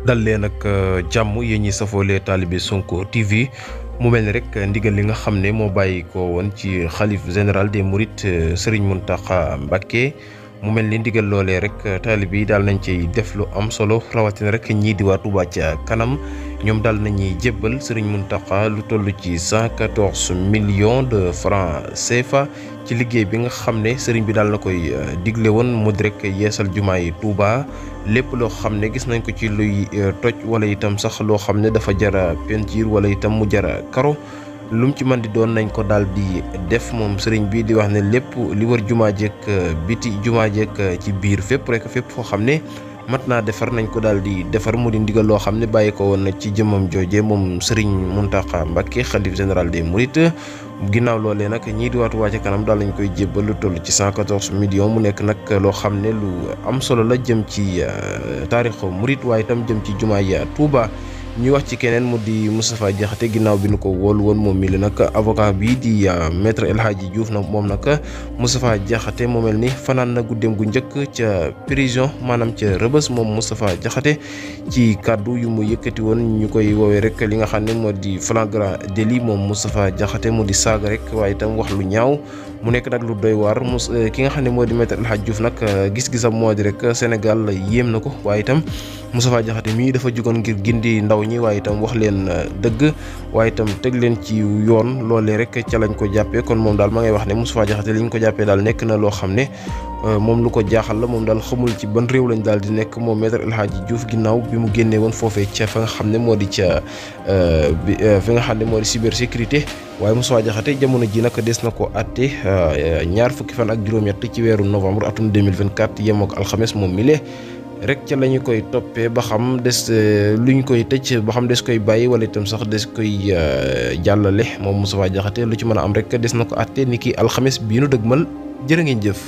dal leen ak jàmm yéen ñi safoolee taalibe Sonko TV mu mel ni rek ndigal li nga xam ne moo bàyyi ko woon ci xalif général des Mourides Serigne Mountakha Mbacké mu mel ni ndigal loolee rek taalibe yi daal nañ ciy def lu am solo rawatina rek ñii di waa Touba ca kanam ñoom daal nañuy jébbal Serigne Mountakha lu toll ci 114 millions de francs CFA ci liggéey bi nga xam ne Serigne bi daal na koy digle woon mu di rek yeesal jumaay Touba. lépp loo xam ne gis nañ ko ci luy toj wala itam sax loo xam ne dafa jara peinture wala itam mu jara karo lu mu ci mën di doon nañ ko daal di def moom sëriñ bi di wax ne lépp li wër jumaa jekk biti jumaa jekk ci biir fépp foo xam ne mat naa defar nañ ko daal di defar mu di ndigal loo xam ne bàyyi ko woon na ci jëmmam jooje moom sëriñ Mountakha Mbacké xalif général des Mourides ginnaaw loolee nag ñii di waa Touba ca kanam daal lañ koy jébbal lu toll ci 114 millions mu nekk nag loo xam ne lu am solo la jëm ci taarixu Mouride waaye itam jëm ci jumaay Touba. ñu wax ci keneen mu di Moustapha Diakhaté ginnaaw bi nu ko wóolu woon moom mi la nag avocat bi di maître El Hadji Diouf nag moom nag Moustapha Diakhaté moo mel ni fanaan na guddeem gu njëkk ca prison maanaam ca rëbës moom Moustapha Diakhaté ci kàddu yu mu yëkkati woon ñu koy woowee rek li nga xam ne moo di flagrant délit moom Moustapha Diakhaté mu di saaga rek waaye itam wax lu ñaaw mu nekk nag lu doy waar ki nga xam ne moo di maître El Hadji Diouf nag gis-gisam moo di rek Sénégal yéem na ko waaye itam Moustapha Diakhaté mii dafa jugoon ngir gindi ndaw ñi waaye itam wax leen dëgg waaye itam teg leen ci yoon loolee rek ca lañ ko jàppee kon moom daal ma ngay wax ne Moustapha Diakhaté li ñu ko jàppee daal nekk na loo xam ne moom lu ko jaaxal la moom daal xamul ci ban réew lañ daal di nekk moom maître El Hadji Diouf ginnaaw bi mu génnee woon foofee ca fa nga xam ne moo di ca fi nga xam ne moo di cybersécurité waaye Moustapha Diakhaté jamono ji nag des na ko àtte ñaar fukki fan ak juróom-ñett ci weeru novembre atum 2024 yem ak alxames moom mi lee rek ca la ñu koy toppee ba xam des luñ koy tëj ba xam des koy bàyyi wala itam sax des koy jàllale moom Moustapha Diakhaté lu ci mën a am rek des na ko àtte ni ki alxames bii nu dëgmal jërë ngeen jëf.